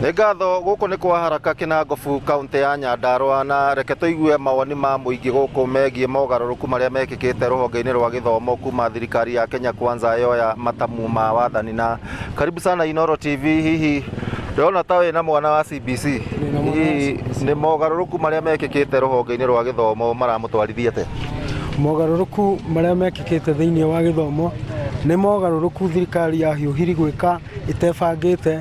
Nĩ ngatho. Gũkũ nĩ kwa Haraka Kĩnangobu, kaũntĩ ya Nyandarũa, na reke tũigue mawoni ma mũingĩ gũkũ megiĩ mogarũrũku marĩa mekĩkĩte rũhonge-inĩ rwa gĩthomo kuma thirikari ya Kenya Kwanza yoya matamu ma wathani. Na karibu sana Inoro TV. Hihi ndĩrona ta wĩna mwana wa CBC? Ndĩna mwana wa Hihi CBC. nĩ mogarũrũku marĩa mekĩkĩte rũhonge-inĩ rwa gĩthomo maramũtwarithia atĩa? Mogarũrũku marĩa mekĩkĩte thĩinĩ wa gĩthomo nĩ mogarũrũku thirikari yahiũhiri gwĩka ĩtebangĩte,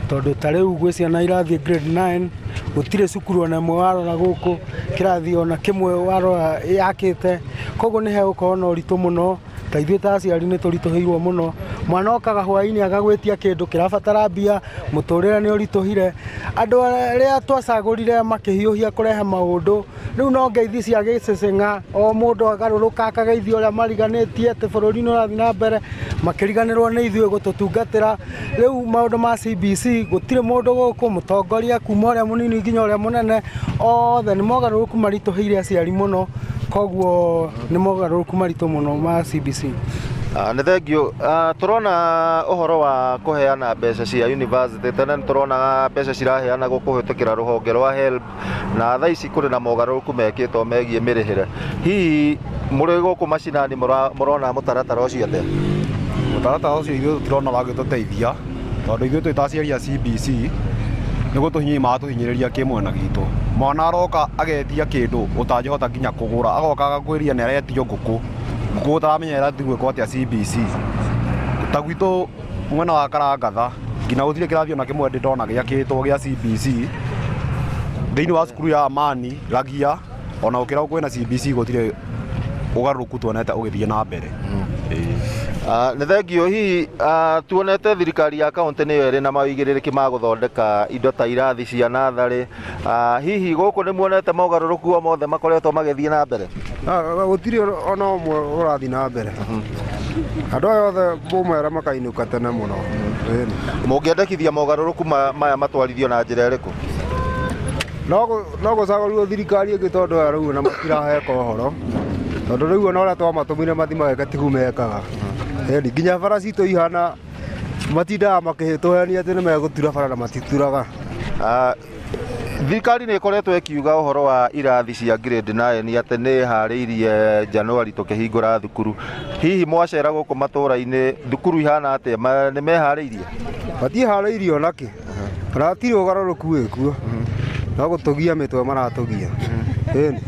tondũ ta rĩu gwĩ ciana irathiĩ grade 9, gũtirĩ cukuru ona ĩmwe warora gũkũ, kĩrathi ona kĩmwe warora yakĩte, koguo nĩ hegũkorwo na ũritũ mũno. Ta ithuĩ ta aciari nĩ tũritũhĩirwo mũno, mwana okaga hwainĩ agagwĩtia kĩndũ kĩrabatara mbia, mũtũrĩre nĩ ũritũhire. Andũ arĩa twacagũrire makĩhiũhia kũrehe maũndũ, rĩu no ngeithi cia gĩcĩcĩng'a, o mũndũ agarũrũka akageithia ũrĩa mariganĩtie atĩ bũrũri nĩ ũrathiĩ na mbere, makĩriganĩrwo nĩ ithuĩ gũtũtungatĩra. Rĩu maũndũ ma CBC gũtirĩ mũndũ gũkũ, mũtongoria kuma ũrĩa mũnini nginya ũrĩa mũnene, othe nĩ mogarũrũku maritũhĩire aciari mũno, koguo nĩ mogarũrũku maritũ mũno ma CBC. Nĩ thengiũ. Tũrona ũhoro wa kũheana mbeca cia university. Tene nĩ tũronaga mbeca ciraheanagwo kũhĩtũkĩra rũhonge rwa HELB, na thaa ici kũrĩ na mogarũrũku mekĩtwo megiĩ mĩrĩhĩre. Hihi mũrĩ gũkũ macinani mũrona mũtaratara ũcio atĩa? Mũtaratara ũcio ithuĩ tũtirona wangĩtũteithia, tondũ ithuĩ twĩ ta aciari a CBC nĩ gũtũhinyĩrĩria maratũhinyĩrĩria kĩmwena gitũ. Mwana aroka agetia kĩndũ ũtangĩhota nginya kũgũra, agoka agakwĩria nĩ aretio ngũkũ, ngũkũ ũtaramenya ĩrathiĩ gwĩkwo atĩa CBC. Ta gwitũ mwena wa Karangatha nginya gũtirĩ kĩrathi ona kĩmwe ndĩ ndona gĩakĩtwo gĩa CBC thĩinĩ wa cukuru ya Amani Ragia, ona gũkĩra kwĩna CBC gũtirĩ ũgarũrũku tuonete ũgĩthiĩ na mbere. Ĩĩ. Nĩ thengiũ. Hihi tuonete thirikari ya kaũntĩ nĩyo ĩrĩ na mawĩigĩrĩrĩki ma gũthondeka indo ta irathi cia natharĩ. Hihi gũkũ nĩ muonete mogarũrũku o mothe makoretwo magĩthiĩ na mbere? Gũtirĩ ona ũmwe ũrathiĩ na mbere. Andũ aya othe mũmera makainũka tene mũno. Ĩni. Mũngĩendekithia mogarũrũku maya matwarithio na njĩra ĩrĩkũ? No gũcagũrirwo thirikari ĩngĩ, tondũ aya rĩu ona matiraheka ũhoro, tondũ rĩu ona ũrĩa twamatũmire mathiĩ mageke tiguo mekaga. Ĩni, nginya bara citũ ihana matindaga makĩtũhenia atĩ nĩ megũtura bara na matituraga. Thirikari nĩ ĩkoretwo ĩkiuga ũhoro wa irathi cia grade 9 atĩ nĩ ĩharĩirie Januari tũkĩhingũra thukuru. Hihi mwacera gũkũ matũra-inĩ, thukuru ihana atĩa? Nĩ meharĩirie? Matiĩharĩirie onakĩ, ona hatirĩ ũgarũrũku wĩkuo, no gũtũgia mĩtwe maratũgia. Ĩni.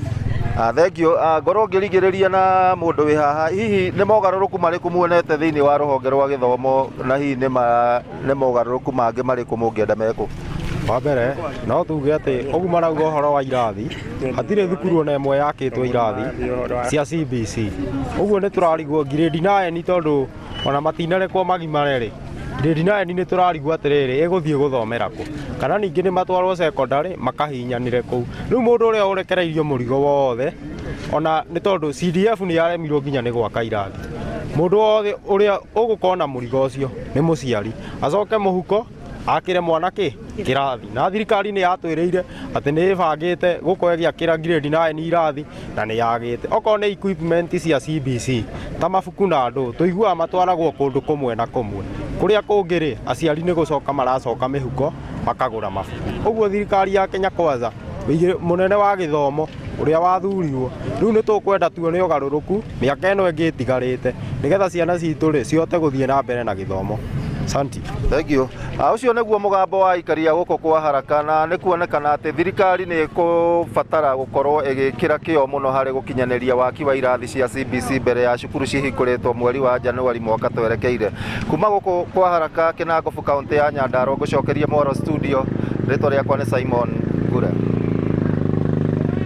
Thengiũ. Ngorwo ngĩrigĩrĩria na mũndũ wĩ haha, hihi nĩ mogarũrũku marĩkũ muonete thĩinĩ wa rũhonge rwa gĩthomo, na hihi nĩ mogarũrũku mangĩ marĩkũ mũngĩenda mekwo? Wa mbere no tuge atĩ ũguo marauga ũhoro wa irathi, hatirĩ thukuru ona ĩmwe yakĩtwo irathi cia CBC. Ũguo nĩ tũrarigwo grade 9, tondũ ona matinarekwo magimare rĩ, grade 9 nĩ tũrarigwo atĩrĩrĩ, ĩgũthiĩ gũthomera kũ? Kana ningĩ nĩ matwarwo secondary makahinyanĩre kũu. Rĩu mũndũ ũrĩa ũrekereirio mũrigo wothe, ona nĩ tondũ CDF nĩ yaremirwo nginya nĩ gwaka irathi, mũndũ wothe ũrĩa ũgũkorwo na mũrigo ũcio nĩ mũciari, acoke mũhuko akĩre mwana kĩ kĩrathi. Na thirikari nĩ yatwĩrĩire atĩ nĩ ĩbangĩte gũkorwo ĩgĩakĩra grade 9 irathi, na nĩ yagĩte. Okorwo nĩ equipment cia CBC ta mabuku na ndũ, tũiguaga matwaragwo kũndũ kũmwe na kũmwe, kũrĩa kũngĩ rĩ, aciari nĩ gũcoka maracoka mĩhuko makagũra mabuku. Ũguo thirikari ya Kenya Kwanza, mũnene wa gĩthomo ũrĩa wathurirwo rĩu, nĩ tũkwenda tuone ũgarũrũku mĩaka ĩno ĩngĩ ĩtigarĩte, nĩgetha ciana citũ rĩ cihote gũthiĩ na mbere na gĩthomo. Asante. Thengiũ. Ũcio nĩguo mũgambo wa aikari a gũkũ kwa Haraka, na nĩ kuonekana atĩ thirikari nĩ ĩkũbatara gũkorwo ĩgĩkĩra kĩo mũno harĩ gũkinyanĩria waki wa irathi cia CBC mbere ya cukuru cihingũrĩtwo mweri wa Januari mwaka twerekeire. Kuma gũkũ kwa Haraka, Kĩnangobu, kaũntĩ ya Nyandarua, ngũcokerie mwaro studio. Rĩtwa rĩakwa nĩ Simon Ngure.